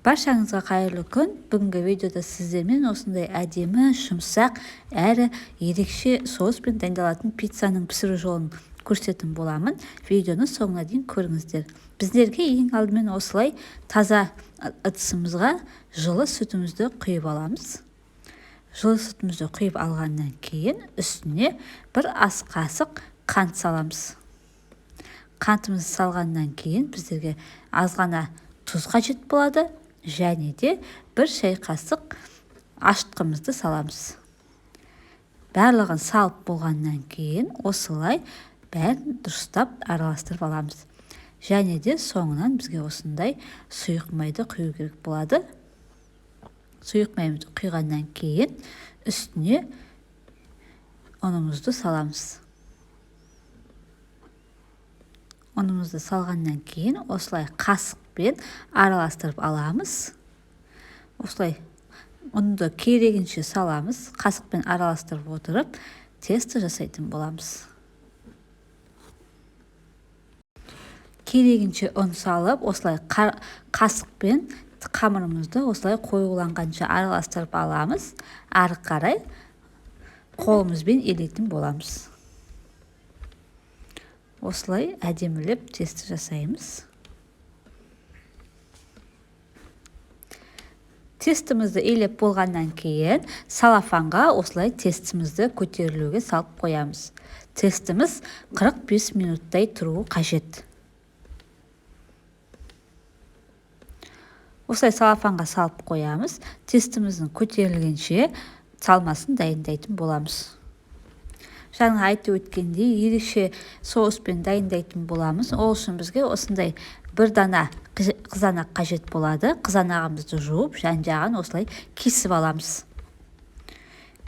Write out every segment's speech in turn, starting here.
Баршаңызға қайырлы күн. Бүгінгі видеода сіздермен осындай әдемі, жұмсақ әрі ерекше соуспен дайындалатын пиццаның пісіру жолын көрсететін боламын. Видеоны соңына дейін көріңіздер. Біздерге ең алдымен осылай таза ыдысымызға жылы сүтімізді құйып аламыз. Жылы сүтімізді құйып алғаннан кейін үстіне бір ас қасық қант саламыз. Қантымызды салғаннан кейін біздерге аз ғана тұз қажет болады. Және де бір шай қасық ашытқымызды саламыз. Барлығын салып болғаннан кейін осылай бәрін дұрыстап араластырып аламыз. Және де соңынан бізге осындай сұйық майды құю керек болады. Сұйық майды құйғаннан кейін үстіне ұнымызды саламыз. Ұнымызды салғаннан кейін осылай қасықпен араластырып аламыз. Осылай ұнды керегінше саламыз, қасықпен араластырып отырып тесто жасайтын боламыз. Керегінше ұн салып, осылай қасықпен қамырымызды осылай қоюланғанша араластырып аламыз. Ары қарай қолымызбен елейтін боламыз. Осылай әдемілеп тесті жасаймыз. Тестімізді елеп болғаннан кейін салафанға осылай тестімізді көтерілуге салып қоямыз. Тестіміз 45 минуттай тұруы қажет. Осылай салафанға салып қоямыз. Тестіміздің көтерілгенше салмасын дайындайтын боламыз. Жаңа айтып өткендей, ерекше соуспен дайындайтын боламыз. Ол үшін бізге осындай бір дана қызанақ қажет болады. Қызанағымызды жуып, жан-жағын осылай кесіп аламыз.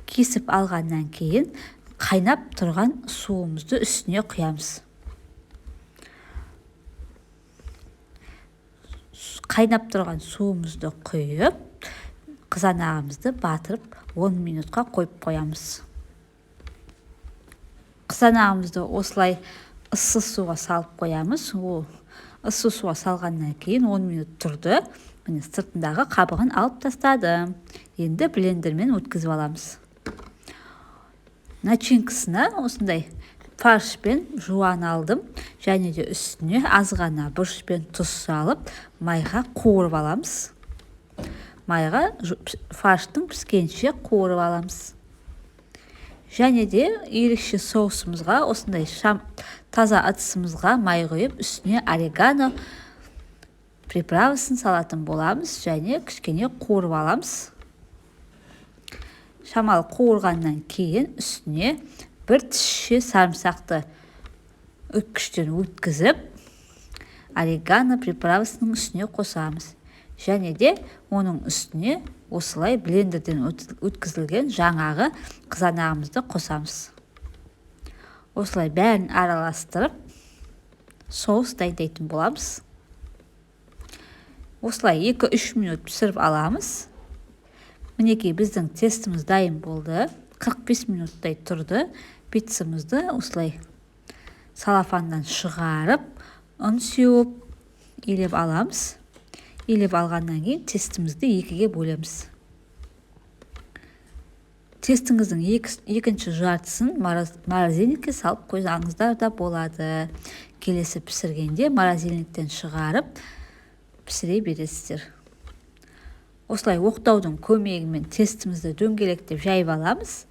Кесіп алғаннан кейін қайнап тұрған суымызды үстіне құямыз. Қайнап тұрған суымызды құйып, қызанағымызды батырып 10 минутқа қойып қоямыз. Қызанағымызды осылай ыссы суға салып қоямыз. Ол ыссы суға салғаннан кейін 10 минут тұрды. Міне, сыртындағы қабығын алып тастадым. Енді блендермен өткізіп аламыз. Начинкасына осындай фаршпен жуан алдым. Және де үстіне аз ғана бұрыш пен тұз салып, майға қуырып аламыз. Майға фарштың піскенше қуырып аламыз. Және де ерекше соусымызға осындай таза ыдысымызға май құйып, үстіне орегано приправасын салатын боламыз және кішкене қуырып аламыз. Шамалы қуырғаннан кейін үстіне бір тісше сарымсақты үккіштен өткізіп, орегано приправасының үстіне қосамыз. Және де оның үстіне осылай блендерден өткізілген жаңағы қызанағымызды қосамыз. Осылай бәрін араластырып, соус дайындайтын боламыз. Осылай 2-3 минут пісіріп аламыз. Мінекей, біздің тестіміз дайын болды. 45 минуттай тұрды. Пиццамызды осылай салафаннан шығарып, ұн сеуіп, илеп аламыз. Илеп алғаннан кейін тестімізді екіге бөлеміз. Тестіңіздің екінші жартысын морозильникке салып қойсаңыздар да болады. Келесі пісіргенде морозильниктен шығарып пісіре бересіздер. Осылай оқтаудың көмегімен тестімізді дөңгелектеп жайып аламыз.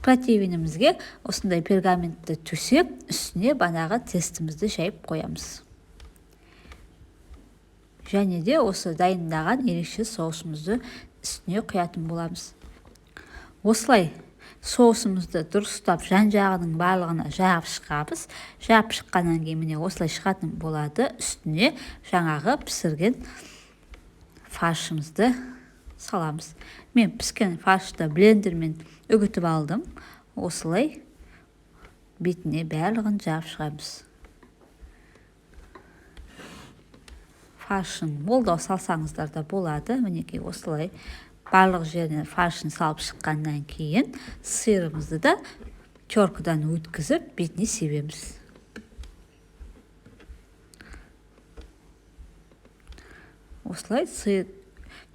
Противенімізге осындай пергаментті төсеп, үстіне банағы тестімізді жайып қоямыз. Және де осы дайындаған ерекше соусымызды үстіне құятын боламыз. Осылай соусымызды дұрыстап жан-жағының барлығына жағып шығамыз. Жағып шыққаннан кейін міне осылай шығатын болады. Үстіне жаңағы пісірген фаршымызды саламыз. Мен піскен фаршты блендермен үгітіп алдым. Осылай бетіне барлығын жағып шығамыз. Фаршын молдау салсаңыздар да болады. Мінекей осылай барлық жеріне фаршын салып шыққаннан кейін сырымызды да теркадан өткізіп бетіне себеміз. Осылай сыр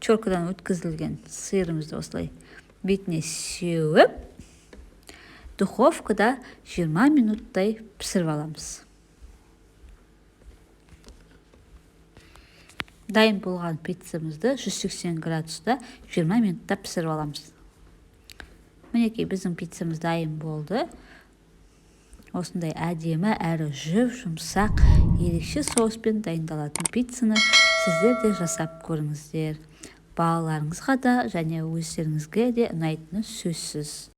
Теркадан өткізілген сырымызды осылай бетіне сеуіп, духовкада 20 минуттай пісіріп аламыз. Дайын болған пиццамызды 180 градуста 20 минутта пісіріп аламыз. Мінекей, біздің пиццамыз дайын болды. Осындай әдемі әрі жұп-жұмсақ, ерекше соуспен дайындалатын пиццаны сіздер де жасап көріңіздер. Балаларыңызға да және өздеріңізге де ұнайтыны сөзсіз.